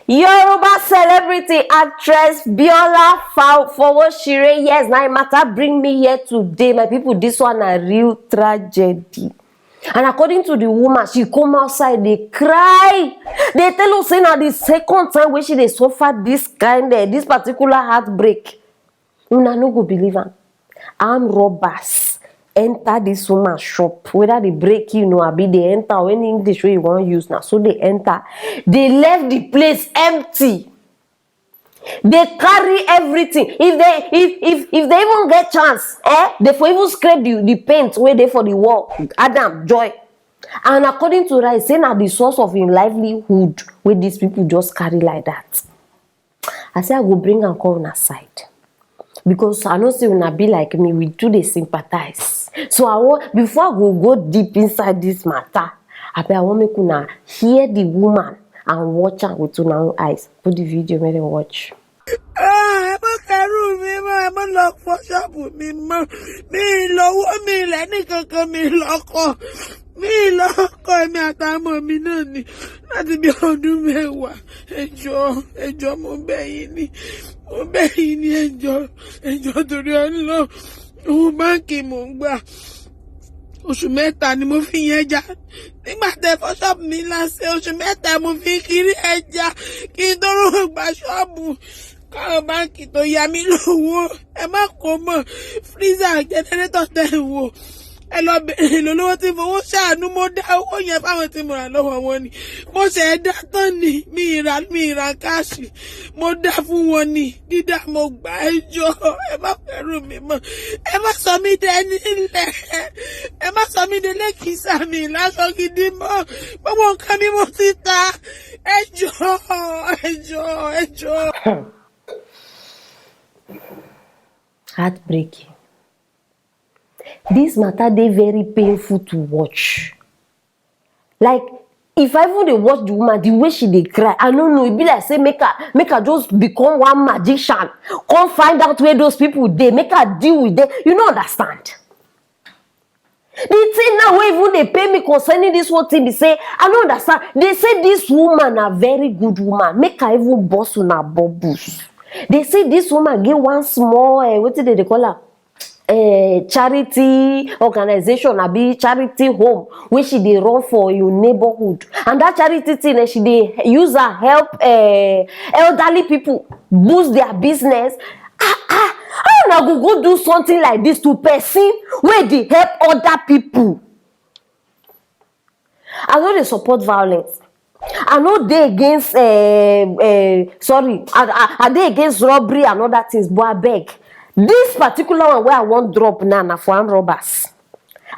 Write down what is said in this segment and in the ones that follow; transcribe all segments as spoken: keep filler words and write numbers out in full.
Yoruba celebrity actress Biola Fo- Fowoshire, yes, na im matter bring me here today, my people. This one na real tragedy. And according to the woman, she come outside dey cry, dey tell us say na the second time wey she dey suffer this kind, eh, this particular heartbreak. Una no go believe am. Armed robbers enter this woman shop, whether they break in or abi they enter, or any English wey you wan use, na so they enter. They left the place empty. They carry everything. If they if if if they even get chance, eh, they for even scrape the the paint wey dey for the wall, add am join. And according to her, say na the source of im livelihood wey these people just carry like that. I say I go bring am come una side, because I know say una be like me, we too dey sympathize. So I want, before I go go deep inside this matter, abi I wan make una hear the woman and watch am with una own eyes. Put the video, make dem watch. Ah, ẹ má kẹrù mi mọ́, ẹ má lọ fọ ṣọ́ọ̀bù mi mọ́. Mi ì lówó, mi ì lẹ́nì kankan, mi ì lọ́kọ. Mi ì lọ́kọ, èmi àtàwọn ọmọ mi náà ni láti bí ọdún mẹ́wàá. Ẹ jọ̀ọ́, ẹ jọ̀ọ́, mo bẹ̀ yín ni. Mo bẹ̀ yín ni, ẹ jọ̀ọ́, ẹ jọ̀ọ́, torí Ọlọ́run. Owó báǹkì mò ń gbà. Oṣù mẹ́ta ni mo fi yẹn já. Nígbà tẹ fọ́ ṣọ́ọ̀bù mi lásẹ̀, oṣù mẹ́ta mo fi kiri ẹja kí n tó rówó gba ṣọ́ọ̀bù. Káwọn báǹkì tó yá mi lówó. Ẹ má kó mọ̀. Freezer, generator tẹ̀ ń wò. Ẹ lọ bèrè lólówó tí fowó ṣàánú. Mo dá owó yẹn fáwọn tí mo rà lọ́wọ́ wọn ni. Mo ṣe é dá tán ni. Mi ì rà, mi ì rà káàṣì. Mo dá fún wọn ni. Dídá mo gbà, ẹ jọ̀ọ́. Ẹ má fẹ́rù mi mọ́. Ẹ má sọ mí dẹni ilẹ̀. Ẹ má sọ mí délé kìsà mi láṣọ gidi mọ́. Gbogbo nǹkan mi mo ti ta. Ẹ jọ̀ọ́, ẹ jọ̀ọ́, ẹ jọ̀ọ́. Heartbreaking. This matter dey very painful to watch. Like, if I even dey watch the woman, the way she dey cry, I no know. E be like say make her make her just become one magician. Come find out where those people dey. Make her deal with them. You no understand. The thing now wey even dey pain me concerning this whole thing be say I no understand. They say this woman na very good woman. Make I even burst una bubbles. They say this woman get one small, uh, wetin dem dey call am, uh, charity organization abi charity home wey she dey run for your neighborhood, and that charity thing, eh, she dey use am help, uh, elderly people boost their business. Ah ah, how una go go do something like this to person wey dey help other people? I no dey support violence. I no dey against, uh, uh, sorry, I, I, I dey against robbery and other things, but abeg, this particular one wey I wan drop now na for armed robbers.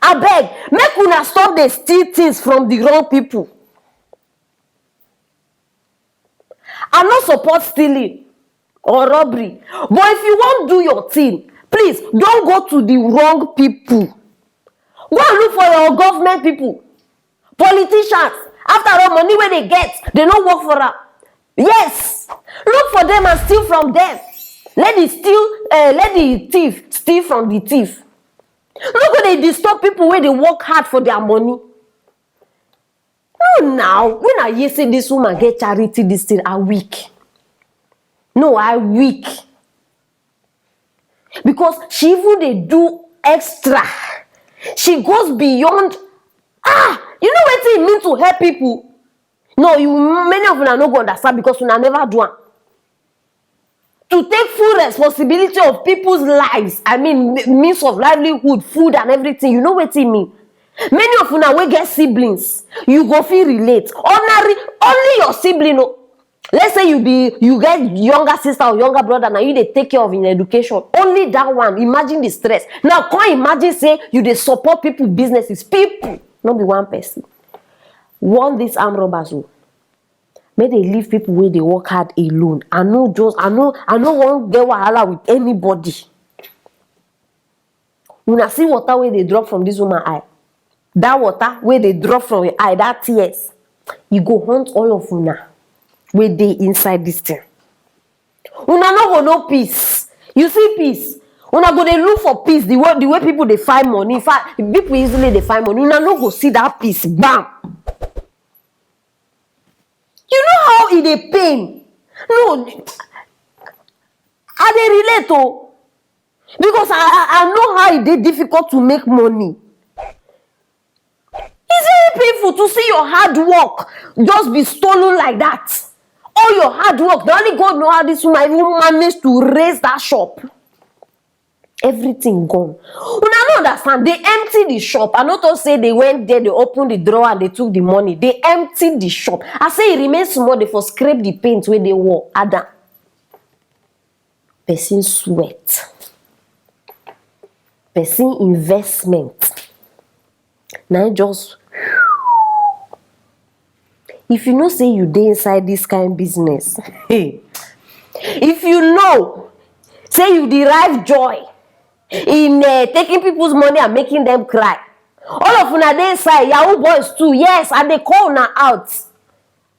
Abeg, make una stop dey steal things from the wrong people. I no support stealing or robbery, but if you wan do your thing, please don't go to the wrong people. Go and look for your government people, politicians. After all, money wey they get, they no work for am. Yes, look for them and steal from them. Let the steal, uh, let the thief steal from the thief. Look how they disturb people wey dey work hard for their money. No, now when I hear say this woman get charity, this thing, I weak. No, I weak. Because she even dey do extra. She goes beyond. Ah, you know wetin e mean to help people? No, you, many of una no go understand because una never do am. To take full responsibility of people's lives, I mean, means of livelihood, food and everything, you know wetin e mean? Many of una wey get siblings, you go fit relate. Ordinary, only your sibling o. Let's say you be, you get younger sister or younger brother, na you dey take care of im education. Only that one, imagine the stress. Now come imagine say you dey support people businesses, people, no be one person. Warn these armed robbers o. Make they leave people wey dey work hard alone. I no just, I no, I no wan get wahala with anybody. Una see water wey dey drop from this woman eye. That water wey dey drop from im eye, that tears, e go haunt all of una wey dey inside this thing. Una no go know peace. You see peace? Una go dey look for peace the way, the way people dey find money. In fact, people easily dey find money. Una no go see that peace. Bam! You know how e dey pain No, I dey relate o, because I, I, I know how e dey difficult to make money. It's very painful to see your hard work just be stolen like that. All your hard work, na only God know how this woman even manage to raise that shop. Everything gone. Una no understand. They empty the shop. I no talk say they went there, they opened the drawer and they took the money. They empty the shop. I say e remain small, they for scrape the paint wey dey wall, add am. Person sweat, person investment, na im just. If you know say you dey inside this kind business, if you know say you derive joy in uh, taking people's money and making them cry, all of una dey inside, yahoo boys too. Yes, I dey call una out.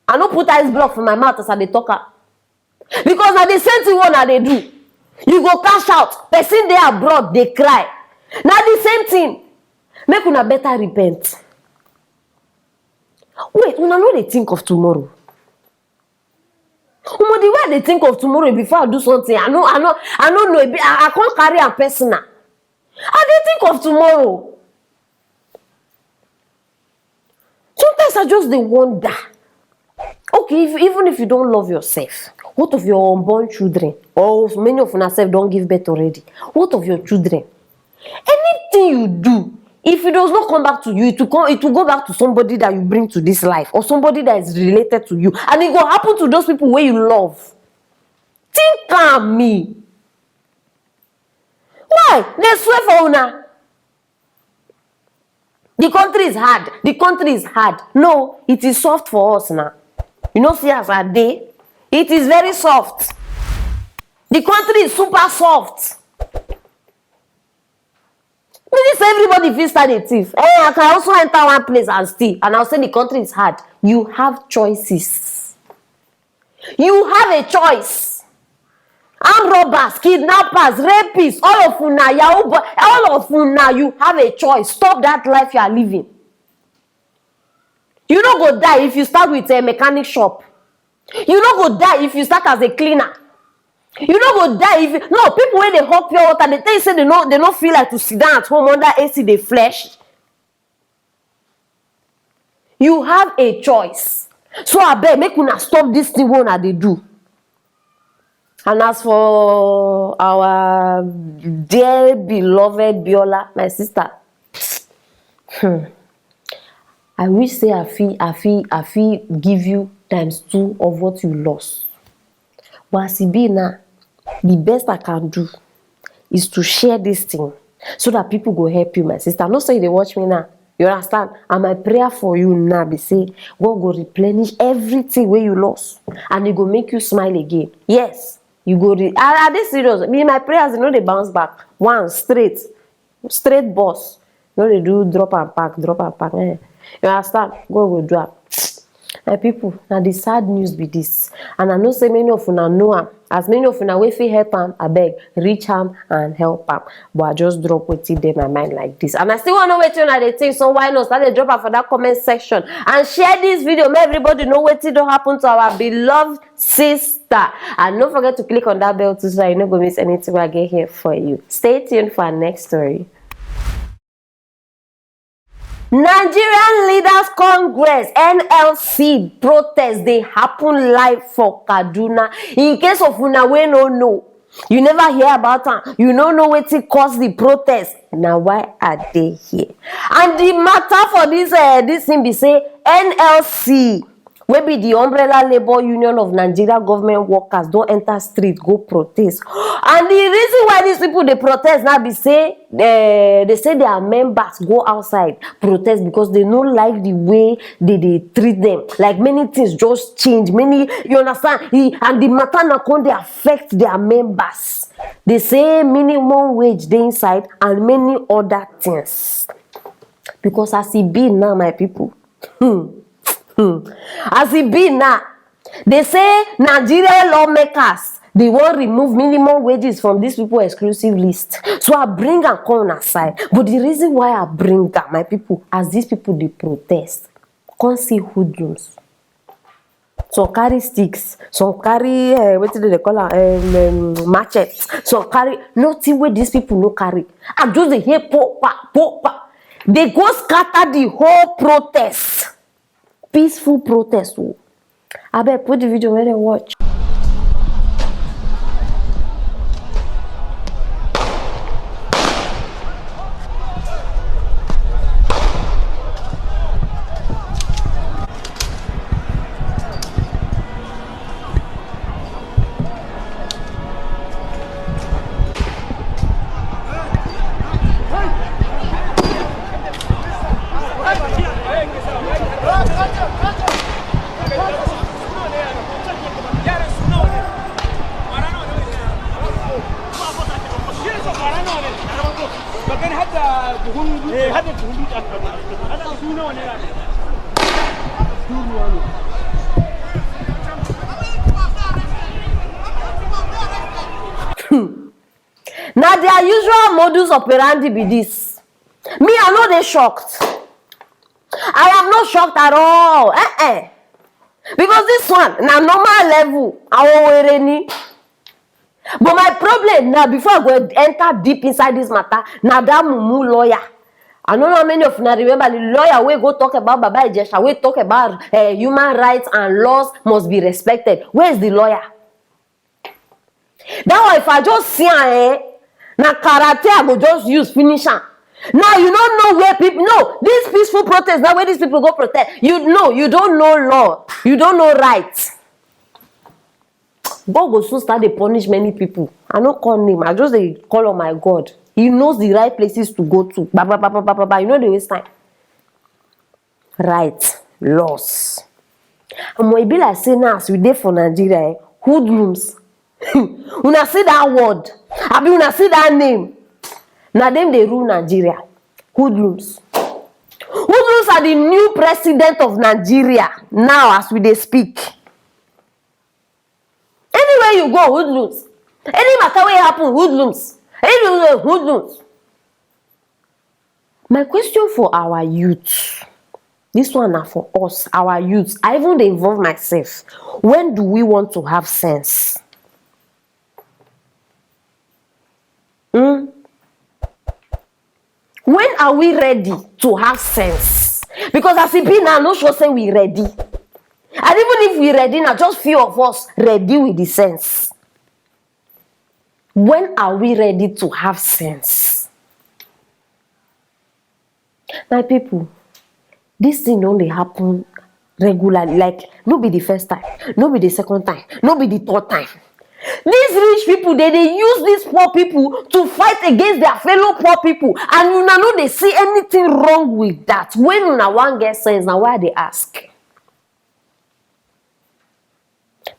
I no put ice block for my mouth as I dey talk am, because na the same thing wey una dey do. You go cash out, person dey abroad dey cry, na the same thing. Make una better repent. Wait, una no dey think of tomorrow? Omo, the way I dey think of tomorrow before I do something, I no, I no, I no know. I, I can't carry am personal. I dey think of tomorrow. Sometimes I just dey wonder. Okay, if, even if you don't love yourself, what of your unborn children? Or many of una sef don give birth already. What of your children? Anything you do, if it does not come back to you, it will come, it will go back to somebody that you bring to this life or somebody that is related to you, and it go happen to those people wey you love. Think am me. Why? They swear for una. The country is hard. The country is hard. No, it is soft for us now. You know, see as I dey. It is very soft. The country is super soft. Meaning say everybody fit start a thief. Eh, I can also enter one place and steal, and I'll say the country is hard. You have choices. You have a choice. Armed robbers, kidnappers, rapists, all of una, yahoo boy, all of una, you have a choice. Stop that life you are living. You no go die if you start with a mechanic shop. You no go die if you start as a cleaner. You no go die if you, no, people wey dey hawk pure water, they tell you say they no, they no feel like to sit down at home under A C dey flesh. You have a choice. So abeg, make una stop this thing wey una dey do. And as for our dear beloved Biola, my sister, hmm, I wish say I fit, I fit, I fit give you times two of what you lost. But as e be now, the best I can do is to share this thing so that people go help you, my sister. No say you dey watch me now. You understand? And my prayer for you now be say God go replenish everything wey you lost, and e go make you smile again. Yes, you go. Re- I, I dey serious. Me, my prayers, you know, they bounce back. One straight, straight boss. No dey do drop and pack, drop and pack. Eh. You understand? God go do am. My people, na the sad news be this. And I know say many of una know am. As many of una wey fit help am, abeg, reach am and help am. But I just drop wetin dey my mind like this. And I still wan know wetin una dey think. So why not start dey drop am for that comment section and share this video. Make everybody know wetin don happen to our beloved sister. And don't forget to click on that bell too so that you no go miss anything wey I get here for you. Stay tuned for our next story. Nigerian Leaders Congress, N L C, protest dey happen live for Kaduna. In case of una wey no know, you never hear about am, you no know wetin cause the protest, na why I dey here. And the matter for this, uh, this thing be say N L C, wey be the Umbrella Labour Union of Nigeria government workers, don enter street go protest. And the reason why these people dey protest now be say, eh, they say their members go outside protest because they no like the way they dey treat them. Like, many things just change. Many, you understand? E, and the matter na come dey affect their members. They say minimum wage dey inside and many other things. Because as e be now, my people, hmm, hmm, as e be now, they say Nigerian lawmakers, they wan remove minimum wages from these people exclusive list. So I bring am come una side. But the reason why I bring am, my people, as these people dey protest, come see hoodlums. Some carry sticks, some carry, eh, wetin dem dey call am, um, um, machete, some carry nothing wey these people no carry. I just dey hear po pa, po pa. They go scatter the whole protest. Peaceful protest o. Abeg, put the video wey dem watch. Na their usual modus operandi be this. Me, I no dey shocked. I am not shocked at all. Eh eh. Because this one na normal level. Àwọn wèrè ni. But my problem now, before I go enter deep inside this matter, na that mumu lawyer. I no know how many of una remember the lawyer wey go talk about Baba Ijesha, wey talk about, eh, human rights and laws must be respected. Where is the lawyer? That one, if I just see am, eh, na karate I go just use finish am. Now you no know where people, no, this peaceful protest, now where these people go protest, you know, you don't know law, you don't know rights. God go soon start dey punish many people. I no call name, I just dey call on my God. He knows the right places to go to. Ba, ba, ba, ba, ba, ba, ba. You no dey waste time. Right, laws. Omo, e be like say now as we dey for Nigeria, eh, hoodlums. Una see that word? Abi una see that name? Na dem dey rule Nigeria. Hoodlums. Hoodlums are the new president of Nigeria now as we dey speak. Anywhere you go, hoodlums. Any matter wey happen, hoodlums. Anywhere, hoodlums. My question for our youth, this one na for us, our youth. I even dey involve myself. When do we want to have sense? Hmm? When are we ready to have sense? Because as e be now, I no sure say we ready. And even if we ready now, just few of us ready with the sense. When are we ready to have sense? My people, this thing don dey happen regularly. Like, no be the first time, no be the second time, no be the third time. These rich people, they dey use these poor people to fight against their fellow poor people, and una no dey see anything wrong with that. When una wan get sense, na why I dey ask.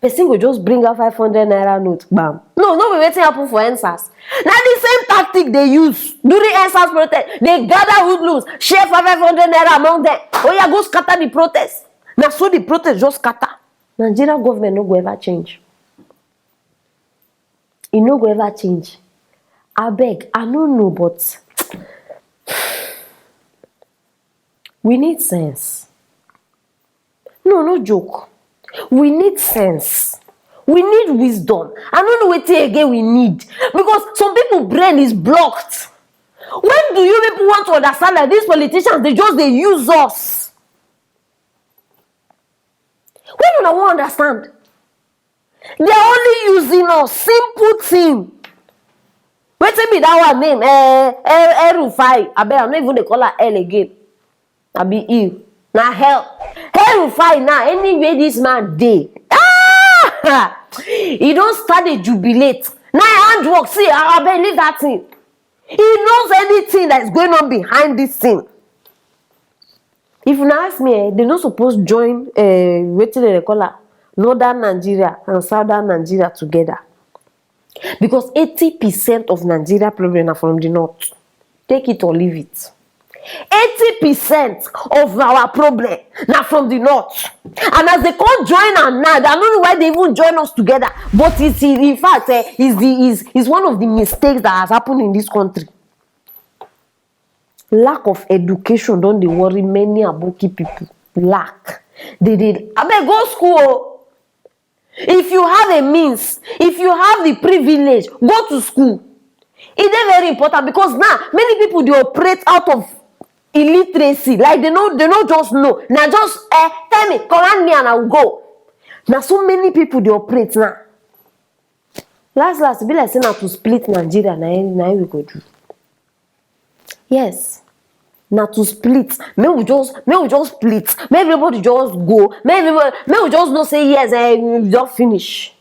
Person go just bring out five hundred naira note, bam. No, no be wetin happen for End SARS. Na the same tactic they use during End SARS protest. They gather hoodlums, share five hundred naira among them. Oh yeah, go scatter the protest. Na so the protest just scatter. Nigeria government no go ever change. E no go ever change. Abeg, I no know, but we need sense. No, no joke. We need sense. We need wisdom. I no know wetin again we need. Because some people brain is blocked. When do you people want to understand that these politicians, they just dey use us? When una wan understand? They are only using us. Simple thing. Wetin be that one name? Eh, eh, El Rufai. Abeg, I no even dey call her El again. Abi ill. Na hell. El Rufai now, anywhere this man dey, ah! He don start dey jubilate. Na him handwork, see, I, I believe that thing. He knows anything that is going on behind this thing. If una ask me, eh, they no suppose join, eh, wetin dem dey call am, northern Nigeria and southern Nigeria together. Because eighty percent of Nigeria problem na from the north. Take it or leave it. Eighty percent of our problem na from the north. And as they come join am now, I no know why they even join us together. But it's, in fact, eh, is the, is, is one of the mistakes that has happened in this country. Lack of education don dey worry many aboki people. Lack. They dey, abeg, go school o. If you have a means, if you have the privilege, go to school. E dey very important because now many people dey operate out of illiteracy, like they no they no just know. Na just eh, tell me, command me and I will go. Na so many people dey operate now. Last last, e be like say na to split Nigeria na im na im we go do. Yes, na to split. Make we just make we just split. Make everybody just go. Make everybody make we just know say yes, eh, we don finish.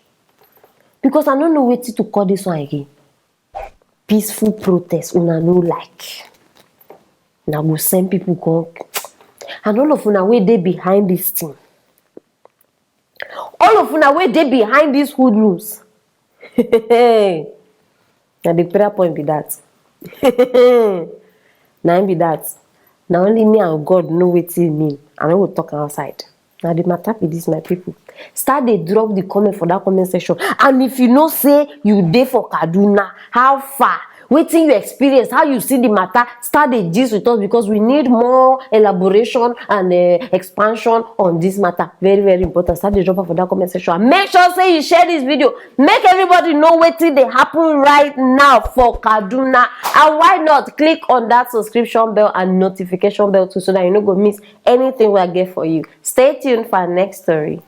Because I no know wetin to call this one again. Peaceful protest una no like. Una go send people come. And all of una wey dey behind this thing. All of una wey dey behind these hoodlums. Na the prayer point be that. Na im be that. Na only me and God know wetin e mean. I no go talk am outside. Na the matter be this, my people. Start dey drop the comment for that comment section. And if you know say you dey for Kaduna, how far? Wetin you experience, how you see the matter, start dey gist with us because we need more elaboration and uh, expansion on this matter. Very, very important. Start dey drop am for that comment section. And make sure say you share this video. Make everybody know wetin dey happen right now for Kaduna. And why not click on that subscription bell and notification bell too so that you no go miss anything wey I get for you. Stay tuned for our next story.